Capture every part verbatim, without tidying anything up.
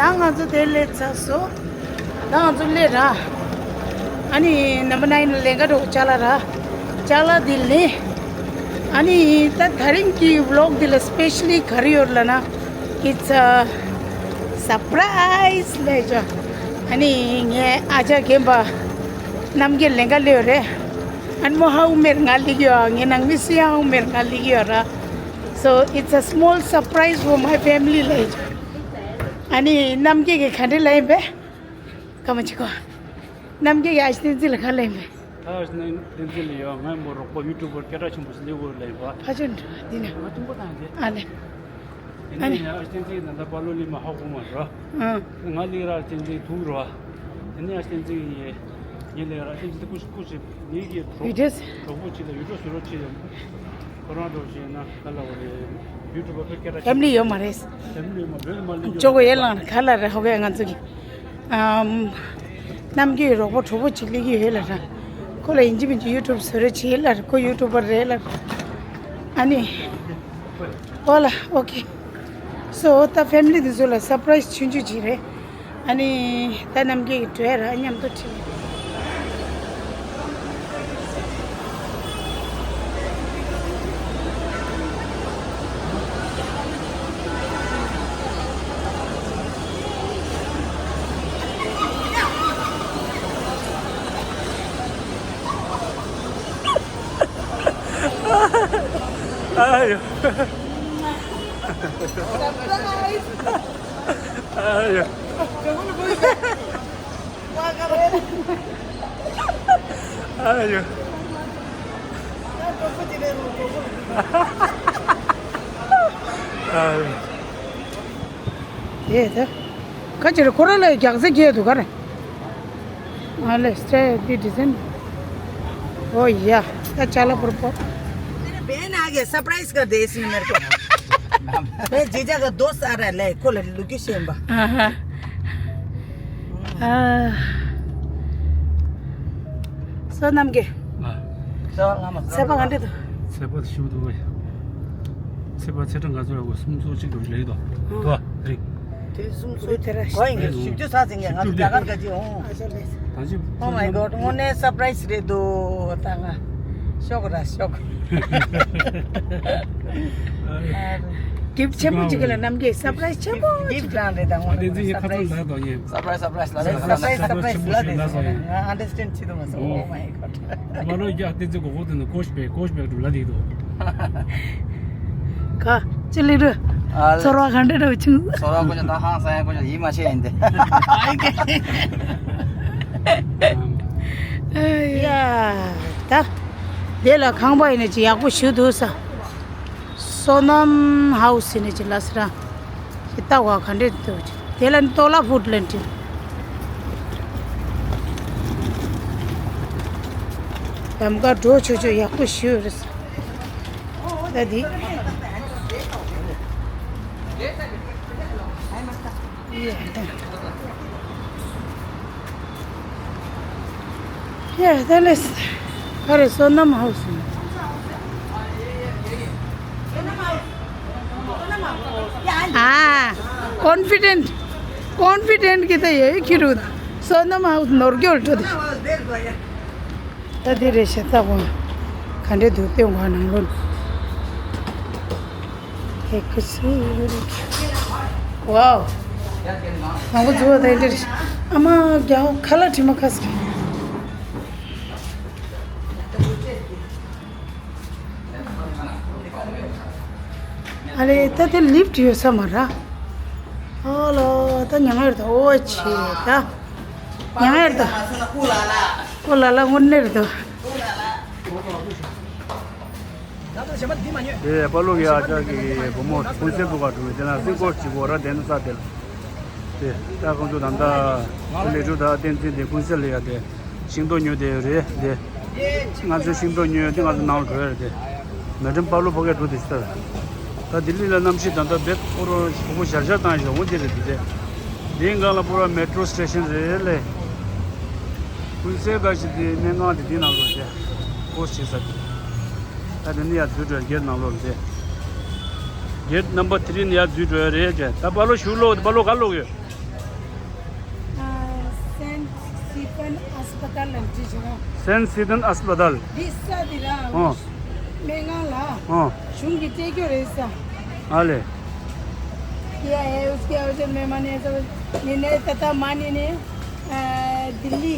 ད་ང་ཚོ་དེ་སླེབས་ཚར་སོང་། ད་ང་ཚོ་སླེབས་ར། ཨ་ནི་number nine ལ་ལེན་ག་འགྲོ་ཅ་ལག་ར། ཅ་ལག་འདི་ལེན། ཨ་ནི་ད་དེ་རིང་གི་vlog འདི་ལ་specially ག་རེ་ཡོད་ལབ་ན། It's a surprise ལབ་ཅོ། ཨ་ནི་ངའི་ཨ་ཅག་རྒན་པ་རྣམ་རྒྱལ་ལེན་ག་སླེབས་ཡོད་རེད། ཨ་ནི་མོ་ཧ་གོ་མེད་ང་སླེབས་ཡོད། ངའི་ནང་མི་སུ་ཡང་ཧ་གོ་མེད་ང་སླེབས་ཡོད་ར། So it's a small surprise for my family ལབ་ཅོ། ཨ་ནི་རྣམ་རྒྱལ་གྱིས་ག་འདྲ་ལབ་ཡིན་པས། སྐར་མ་གཅིག་གོ། རྣམ་རྒྱལ་གྱིས་ཨ་ཅག་བསྟན་འཛིན་ལ་ག་ལབ་ཡིན་པས། ཨ་ཅག་བསྟན་འཛིན་ལ་ཡོད། ངའི་མོ་རོགས་པ་ཡུ་ཊུབ་པར་སྐད་གྲགས་ཆེན་པོ་ཞིག་སླེབས་ཡོད་ལབ་ཡིན་པ། ཕ་ཆེན་འགྲོ་འདི་ནས། ང་ཐུག་པ་དང་དེ། ཨ་ལེ། དེ་ཨ་ནི། ནས་ཨ་ཅག་བསྟན་འཛིན་ད་ལྟ་པ་ལོ་ལི་མ་ཧ་གོ་མ་རོ། ཨ། ང་ལི་ར་བསྟན་འཛིན་ཐུག་རོ། དེ་ནས་ཨ་ཅག་བསྟན་འཛིན་ཡེ། ངའི་ལི་ར་བསྟན་འཛིན་སྐུ་སྐུ་ཞིག་ངེད་ཀྱི་གྲོགས་ཡུ་ཊུབ་གྲོགས་པོ་ཅིག་ལ་ཡུ་ཊུབ་བཟོ་རོགས་བྱེད་ཡོད། ཁོ་རང་འགྲོ་བྱས་ན་ག་ལ་བ་རེད། ཡུ་ཊུབ་པ་སྐད་གྲགས་ཆེན་པོ། ཕེ་མི་ལི་ཡོད་མ་རེད། ཕེ་མི་ལི་ཡོད་མ་རེད་མ་ལི་ཅོ་གོ་ཡེ་ལང་ག་ལ་རེད་ཧོ་གེ་ང་ཚོ་གི། ཨམ། རྣམ་རྒྱལ་རོགས་པ་གྲོགས་པོ་གཅིག་སླེབས་ཀྱི་ཡོད་ལ་ར། ཁོ་ལ་ཡིན་གཅིག་མིན་གཅིག་ཡུ་ཊུབ་བཟོ་རེ་བྱེད་ལ་ར། ཁོ་ཡུ་ཊུབ་པ་རེད་ལ་ར། ཨ་ནི། ཨོ་ལ་ཨོ་ཁེ། སོ་ད་ཕེ་མི་ལི་དེ་ཚོ་ལ་སར་པ་རའི་སི་ཆུང་ཆུང་ཅིག་རེད། ཨ་ནི། ད་རྣམ་རྒྱལ་གྱི་བྲོས་ར་མཉམ་དུ་ཁྲིད། ཨ་ཡོ། ཨ་ཡོ། ཨ་ཡོ། ཨ་ཡོ། དེ་ད། ཁ་ཅིག་ཁོ་རང་ལ་རྒྱག་རྩེ་སྐྱེས་འདུག་ག་རེ། ཨ་ལེ་སྟྲེ་དི་ཌི་ཛན། ཨོ་ཡ། ད་ཅ་ལག་པོར་པོ། बेन आ गया सरप्राइज कर दे इसने मेरे को। मैं जीजा का दोस्त आ रहा है ले को लोकेशन बा। ཨ་ཧ། ཨ། བསོད་ནམས་དགེ། ཨ། ཚེས་པ་ག་འདྲ་འདུག་ཚེས་པ་ཞུ་འདུག་བས། ཚེས་པ་ཚེས་གྲངས་ག་ཚོད་རེད་གོ་སུམ་ཅུ་སོ་གཅིག་འདུག་ལེགས་འདུག་ཨ། དོ་རིག་དེ་སུམ་ཅུ་དེ་ར་ཨོ་ཡིན་གྱི་བཞི་བཅུ་ཚར་ཟིན་གྱི་ང་ཚོ་རྒྱ་གར་ག་ཅི་འོང་། ཨ་ཅོ་ལེ། ད་ཅི། Oh my god དངོས་གནས་སར་པ་རའི་སི་རེད་འདུག་ད་ང་ཤོག་ར་ཤོག་གིཕ་ཆེན་པོ་ཅིག་ལ་རྣམ་རྒྱལ་སར་པ་རའི་སི་ཆེན་པོ་གིཕ་ཅིག་རང་རེད་ད་དངོས་གནས་སར་པ་རའི་སི་ལ་ཟེར་ཡིན། སར་པ་རའི་སི་སར་པ་རའི་སི་ལ་ཟེར་ཡིན། ང་ཨན་ཌར་སི་ཊེན་ཌ་བྱེད་ཐུབ་མ་སོང་། Oh my god མ་ལོ་རྒྱག་བསྟན་འཛིན་གོ་གོ་དེ་ནི་ཀོ་ཤ་བེ་ཀོ་ཤ་བེ་འགྲུབ་ལ་དེ་འདུག་ཁ་ཅི་ལི་རུ། ཨ་ལེ། ཚོར་བ་ག་འདྲ་འདྲ་བྱུང་། ཚོར་བ་ཀུན་ཀྱང་ད་ཧང་སང་ཡ་ཀུན་ཀྱང་ཡིད་མ་ཆེས་ཡིན་ཏེ། ཡ། ད། དེ་ལ་ཁང་པ་ཡིན་ན་ཅི་ཡག་པོ་ཞུ་འདུག་ས། བསོད་ནམས་ཧའུ་སི་ནས་ཅི་ལ་སི་ར། ཅི་ལྟ་བ་ག་འདྲས་འདུག་དེ་ལ་ནི་ཏོ་ལ་ཧྥུཌ་ལན་ཏི། ལམ་ཁ་འགྲོ་ཆོག་ཆོག་ཡག་པོ་ཞུ་རེད། ད་འདི། ཡ་ད་ལེས། ཁ་རེ་བསོད་ནམས་ཧའུ་སི། ཨ། ཀོན་ཕི་ཌེན་ཊི། ཀོན་ཕི་ཌེན་ཊི་གི་ད་ཡོད་ཁྱི་རུ། བསོད་ནམས་ཧའུ་སི་ནོར་སྐྱོར་འགྲོ་དེ། ད་འདི་རེད་ཤ་སྟག་པོ། ག་འདྲས་འདུག་སྟོན་གོ་ནང་ལོགས། ཧེ་ཁུ་སུ། ཝའོ། ནང་པ་འཛུལ་བ་དང་འདིར། ཨ་མ་རྒྱ་ཁ་ལག་དྲི་མ་ཁ་སི། ཨ་ལེ་ད་དེ་ལིཕ་ཊི་ཡོད་ས་མ་ར། ཨ་ལོ་ད་ཉང་ཡར་ད་ཨོ་ཆེ་ད། ཉང་ཡར་ད། ཨོ་ལ་ལ་དངོས་གནས་རེད་ད། དེ་པ་ལུག་ཡ་ཅག་གི་བུ་མོ་ཀུན་གསལ་བུ་ག་འགྲོ་བའི་དེ་ན་སྲིན་སྐོར་གཅིག་གོ་ར་དེ་ན་ས་དེ་ལ། དེ་ད་ཁོང་ཚོ་ད་ལྟ་ལས་གྲུབ་ད་བསྟན་འཛིན་དེ་ཀུན་གསལ་ལ་ཡ་དེ་ཤིང་ཏོག་ཉོས་དེ་རེད་དེ། ང་ཚོ་ཤིང་ཏོག་ཉོས་དེ་ང་ཚོ་ནང་ལ་འགྲོ་ཡ་རེད་དེ། མེ་ཌམ་པ་ལུག་ཕ་གིར་འགྲོ་དེ་ཤི་ད། ད་ལྡི་ལི་ལ་གནམ་གཤིས་ད་ལྟ་རྦད་ཁོ་རོ་ཞོག་པོ་ཞར་ཞར་བཏང་ཞོག་འོ་དེ་རེད་དེ་དེ། དེའི་སྒང་ལ་པུ་ར་མེ་ཊྲོ་སི་ཊེ་ཤན་རེད་ལེ། ཀུན་གསལ་འགའ་ཞིག་དེ་སྨན་ཁང་དེ་དེའི་ནང་ལོགས་རེད། ཀོ་སི་བྱེད་ས་དེ། ད་དེ་ནི་ཡར་འཛུལ་འགྲོ་གེ་ཊི་ནང་ལོགས་རེད། གེ་ཊི་ནམ་བར་ཐི་རི་ནི་ཡར་འཛུལ་འགྲོ་ཡ་རེད་ཅེ། ད་པ་ལོ་ཞུ་ལོ་པ་ལོ་ག་ལོག་ཡོད། སེན་སི་ཏན་ཨས་པ་ཏལ། སེན་སི་ཏན་ཨས་པ་ཏལ། འདི་ས་འདི་ར། ཨོ། སྨན་ཁང་ལ། ཨོ། གཞུང་གི་སྤྲད་རྒྱུ་རེད་ས། ཨ་ལེ། क्या है उसके औसत में माने तो निर्णय तथा माननीय ने, अ, दिल्ली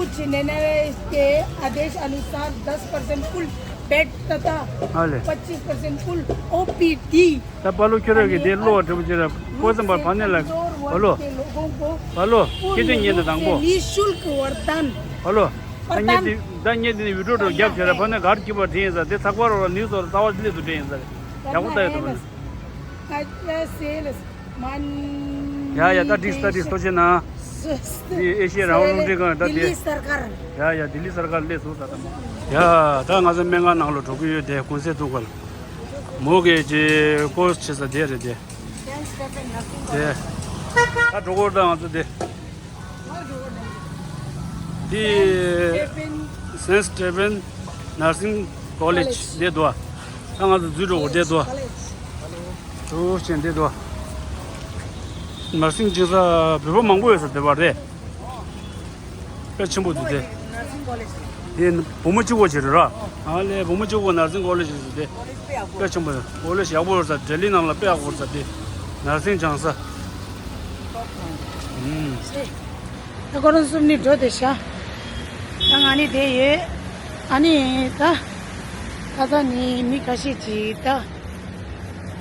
उच्च न्यायालय के आदेश अनुसार दस परसेंट कुल बेड तथा ཨ་ལེ། पच्चीस परसेंट कुल ओपीडी ད་པ་ལོ་ཁྱོད་རང་གིས་དེ་ཀློག་འགྲིག་པོ་བྱེད་ར། ཀོ་ཙམ་པར་ཕ་ནས་ལ། པ་ལོ། པ་ལོ། སྐད་ཆ་ཉན་དང་དང་པོ། निःशुल्क वरदान པ་ལོ། ད་ངས་དེ་ད་ངས་དེ་ནས་བི་ཌིའོ་འགྲོ་རྒྱབ་བྱས་ར། ཕ་ནས་གར་གྱིས་པ་དྲན་ཡིན་ས་དེ་ཚགས་པར་རོ་ལ་ནིའུ་སོ་རྩ་བ་སླེབས་སུ་དྲན་ཡིན་ས་རེད། ཡག་པོ་ལྟ་ཡོད་དུ་མ་ནི། ཡ་ཡ་ད་འགྲིག་ད་འགྲིག་ཐུགས་རྗེ་གནང་། འདི་ཨེ་ཤེ་ཡ་རང་དབང་རླུང་འཕྲིན་ཁང་ད་དེ། दिल्ली सरकार ཡ་ཡ་ལྡི་ལི་སར་ཀར་སླེབས་སོང་ད་ད་མ། ཡ་ད་ང་ཚོ་སྨན་ཁང་ནང་ལ་འགྲོ་གི་ཡོད་དེ། ཀུན་གསལ་ཐུག་ག་ལ་མོ་གི་ཅེ་ཀོ་སི་བྱེད་ས་དེ་རེད་དེ། དེ་ད་འགྲོ་གོ་ད་ང་ཚོ་དེ། དེ་སེན་སི་ཏེ་ཕན་ནར་སིང་ཀོ་ལེཇ་དེ་དུ་ད་ང་ཚོ་འཛུལ་འགྲོ་གོ་དེ་དུ། དུ་ཅན་དེ་དུ། ནར་སིང་སྦྱིན་ས་བོད་པ་མང་པོ་ཡོད་ས་དེ་བ་རེད། དཔེ་ཆེན་པོ་འདུག་དེ། དེ་བུ་མོ་གཅིག་པོ་ཅིག་རེད་ར། ཨ་ལས་བུ་མོ་གཅིག་པོ་ནར་སིང་ཀོ་ལེཇ་ཟེར་དེ། དཔེ་ཆེན་པོ་ཀོ་ལེཇ་ཡག་པོ་རེད་ས། ལྡི་ལི་ནང་ལ་དཔེ་ཡག་པོ་རེད་ས་དེ། ནར་སིང་སྦྱང་ས། ཨུམ། ད་ཁོ་རང་གསུམ་ནི་འགྲོ་དེ་ཤ། ད་ང་ནི་དེ་ཡོད། ཨ་ནི་ད། ད་ད་ནི་མི་ཁ་ཤས་ཀྱིས་ད།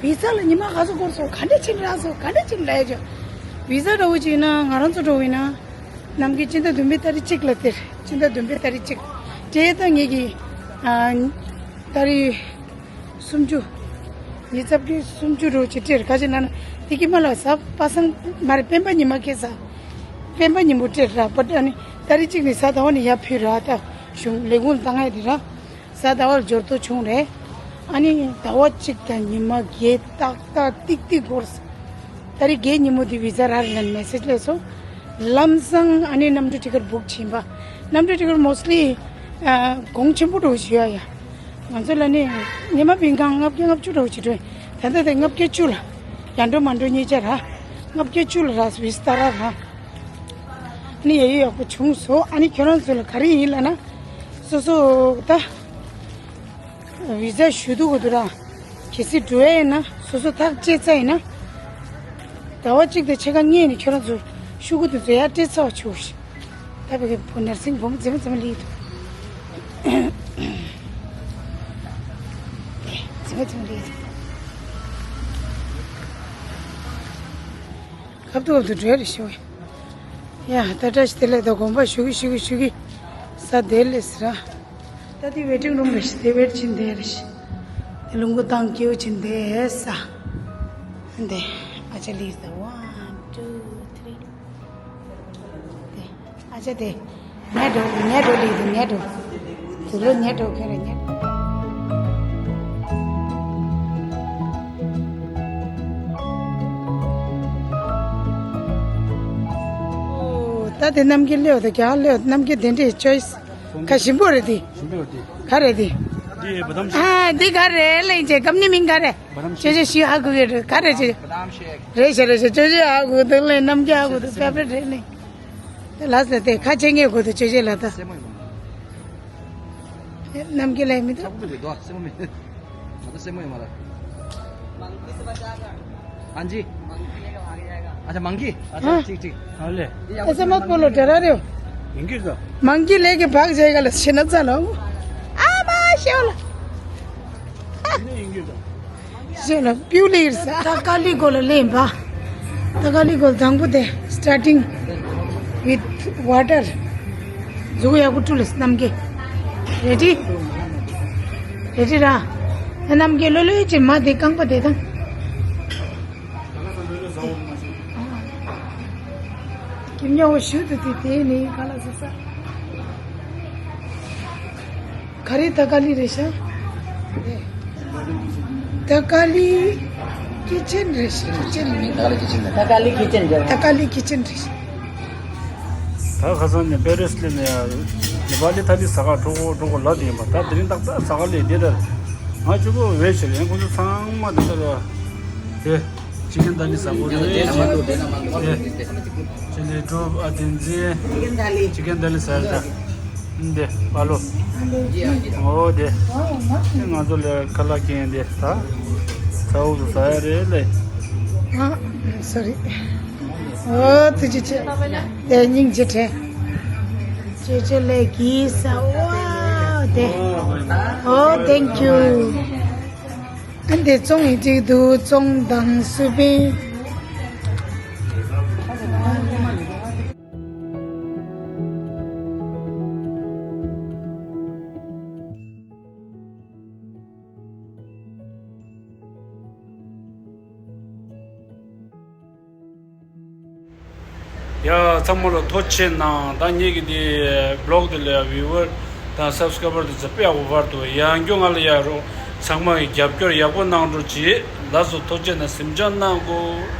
བི་ཛ་ལ་ཉི་མ་ག་ཚོད་འགོར་སོང་། ག་འདྲ་ཕྱིན་རག་སོང་། ག་འདྲ་ཕྱིན་རག་ཡོད་ཅོ། བི་ཛ་འདྲ་བོ་ཅིག་ཡིན་ན་ང་རང་ཚོ་འགྲོ་བ་ཡིན་ན། ནམ་གྱི་སྤྱི་ཟླ་བདུན་པའི་ཏ་རིག་གཅིག་ལ་སྟེར། སྤྱི་ཟླ་བདུན་པའི་ཏ་རིག་གཅིག་སྤྲད་ད་ངེད་ཀྱི་ཨ། ཏ་རིག་སུམ་ཅུ། ཉི་ཤུ་རྩ་བརྒྱད་སུམ་ཅུ་རོ་ཅིག་སྤྲད་ག་ཅི་ན་ན་དེ་གི་མ་ལ་ས་པ་སང་མ་རེད། སྤེན་པ་ཉི་མ་ཁེ་ས། སྤེན་པ་ཉིན་མོ་སྤྲད་ར་པ་ཏྲ་ནི་ཏ་རིག་གཅིག་ནི་ས་ད་བ་ནི་ཡ་ཕུལ་ར་ད་གཞུང་ལས་ཁུངས་ལ་བཏང་ཡ་དེ་ར། ས་ད་བ་ལ་འབྱོར་ཐོ་བྱུང་རེད། ཨ་ནི་ཟླ་བ་གཅིག་དང་ཉི་མ་བརྒྱད་ཏག་ཏག་ཏིག་ཏིག་འགོར་སོང་། ཏ་རིག་བརྒྱད་ཉིན་མོ་དེ་བི་ཛ་རག་ལན་མེ་སེཇ་སླེབས་སོང་། ལམ་སང་ཨ་ནི་གནམ་གྲུ་ཊི་ཀེ་ཊི་བུག་བྱིན་པ། གནམ་གྲུ་ཊི་ཀེ་ཊི་མོ་སི་ལི་གོང་ཆེན་པོ་འགྲོ་ཞུ་ཡ་ཡ། ང་ཚོ་ལ་ནི་ཉི་མ་བིང་གང་ལྔ་བརྒྱ་ལྔ་བཅུ་འགྲོ་ཞུ་འགྲོ། ད་ལྟ་དེ་ལྔ་བརྒྱ་བཅུ་ལ་ཡར་འགྲོ་མར་འགྲོ་གཉིས་ཆ་ར། ལྔ་བརྒྱ་བཅུ་ལ་ར་བི་ཛ་རག་ར། ནི་ཡ་ཡི་ཡག་པོ་བྱུང་སོང་། ཨ་ནི་ཁྱོད་རང་ཚོ་ལ་ག་རེ་ཡིན་ལབ་ན། སོ་སོ་ད། བི་ཛ་ཞུ་དུ་གོ་དུ་ར། གལ་སྲིད་འགྲོ་ཡ་ཡིན་ན་སོ་སོ་ཐག་བཅད་ཚར་ཡིན་ན། ཟླ་བ་གཅིག་དང་ཕྱེད་ཀ་སྔོན་ནས་ཁྱོད་རང་ཚོ་ཤོག་གུ་དེ་ཚོ་ཡར་སྤྲད་ཚར་བ་བྱུང་ཤག་ད་བི་ཀའི་བུ་ནར་སིང་བུ་མོ་མཛེས་མ་མཛེས་མ་ལི་འདུག་མཛེས་མ་མཛེས་མ་ལི་འདུག་ཁབ་ཏུ་ཁབ་ཏུ་འགྲོ་ཡ་རེད་ཤོག་ཡ་ད་བཀྲ་ཤིས་བདེ་ལེགས། ད་དགོངས་པ་ཞུ་གི་ཞུ་གི་ཞུ་གི། ས་དེ་ལས་ཟེར་ར། ད་དེ་ཝེ་ཊིང་རུམ་རེད་ཤག་དེ་ཝེ་ཊི་བྱེད་བསྡད་རེད་ཤག་དེ་རླུང་བུ་བཏང་སྐྱེའུ་བྱེད་བསྡད་ས། འདི་ཨ་ཅག་ལི་ད་ཝན་ཊུ་ཐི་རི། དེ་ཨ་ཅག་དེ་ཉལ་འགྲོ་ཉལ་འགྲོ་ལི་དེ་ཉལ་འགྲོ། དུ་ལོ་ཉལ་འགྲོ་ཁྱོད་ར་ཉལ་འགྲོ། ཨོ་ད་དེ་རྣམ་རྒྱལ་སླེབས་ད་རྒྱ་གར་སླེབས། རྣམ་རྒྱལ་དེ་འདྲས་ཅོའི་སི། ཁ་ཞིམ་པོ་རེད་དེ། ཞིམ་པོ་རེད་དེ། ག་རེད་དེ། འདི་བ་དམ་ཤེག་ཨ་འདི་ག་རེད་ལེན་ཅེ་ཀམ་ནི་མིང་ག་རེད། བ་དམ་ཅེ་ཤེག་ཅེ་ཤི་ཧ་གོ་གི་རེད། ག་རེད་ཅེ། བ་དམ་ཤེག་རེད་ཤག་རེད་ཤག་ཅོ་ཅོ་ཧ་གོ་འདུག་ལེ། རྣམ་རྒྱལ་ཧ་གོ་འདུག་ཕེ་བ་རེཊ་རེད་ལེ། དེ་ལ་སེ་དེ་ཁ་ཆེ་ངེས་གོ་འདུག་ཅོ་ཅོ་ལ་ད། སེ་མོ་ཡིན་པ། རྣམ་རྒྱལ་ལ་མི་འདུག་ཆག་པོ་འདུག་དོ་སེ་མོ་མི། ང་ཚོ་སེ་མོ་ཡིན་མ་རེད། हाँ जी। अच्छा मंकी। अच्छा हाँ। ठीक ठीक। हाँ ले। ऐसे मत बोलो, डरा रहे हो। मंकी का। मंकी लेके भाग जाएगा ལ་ཤི་ན་ཙ་ལ། ཨ་མ་ཤོ་ལ། ཤོ་ལ་པིའུ་ལི་ཡིར་ས། ད་ཀ་ལི་གོ་ལ་ལེན་པ། ད་ཀ་ལི་གོ་ལ་དང་པོ་དེ་starting with water། གཟུགས་ཡག་པོ་བཀྲུ་ལ་རྣམ་རྒྱལ། རེ་ཌི། རེ་ཌི་ར། རྣམ་རྒྱལ་ལོ་ལོ་ཡི་ཅི་མ་དེ་རྐང་པ་དེ་དང་། ཁྱིམ་ཉོ་བ་ཞུ་དུ་དེ་དེ་ནི་ག་ལ་ཟེར་ས། ག་རེ་ད་ཀ་ལི་རེད་ཤག་ད་ཀ་ལི་ཀི་ཆེན་རེད་ཤག་ཀི་ཆེན་མིན། ད་ཀ་ལི་ཀི་ཆེན་རེད། ད་ཀ་ལི་ཀི་ཆེན་རེད། ད་ཁ་སང་ནས་པེ་རིས་སླེབས་ནས་ཡ་ནེ་པ་ལི་ཐ་ལི་ཟ་ཁང་འགྲོ་གོ་འགྲོ་གོ་ལབ་དེ་ཡིན་པ། ད་དེ་རིང་ཏག་ཏག་ཟ་ཁང་སླེབས་བསྡད་ད། ང་གཅིག་པོ་བས་བྱེད་ལེན་ཁོང་ཚོ་ཚང་མ་དེ་ལྟར་བ་དེ། ཅི་ཀན་དཱ་ལི་ཟ་བོ་དེ་ཅི་ལི་ཀྲུབ་ཨ་དེན་ཛི། ཅི་ཀན་དཱ་ལི་ཟ་ཡ་ད། འདི་པ་ལོ། འོ་དེ། ང་ཚོ་ལ་ཁ་ལག་གྱོན་དེ་ད། ཚ་བོ་ཟ་ཡ་རེད་ལེ། ཨ། སོ་རི། འོ་ཐུགས་རྗེ་ཆེ། དེ་སྙིང་རྗེ་དྲན། ཅེ་ཅེ་ལེ་གིས་ས་འོ་དེ། འོ་thank you། ཨ་འདི་བཙོང་ཡིན་གཅིག་འདུག་བཙོང་དང་སུ་པིན། ཡ་ཚང་མ་ལ་ཐུགས་རྗེ་ཆེ་གནང་། ད་ངེད་ཀྱི་འདི་བི་ལོག་འདི་ལ་ཡ་བིའུ་ཝར་དང་སབ་སི་ཀ་རའི་བར་དེ་ཚོ་དཔེ་ཡག་པོ་བར་དུ་ཡང་སྐྱོ་ང་ལ་ཡ་རོགས་ཚང་མ་གི་རྒྱབ་སྐྱོར་ཡག་པོ་གནང་རོགས་གྱིས། ལགས་སོ། ཐུགས་རྗེ་གནང་། སེམས་ཆུང་གནང་དགོས།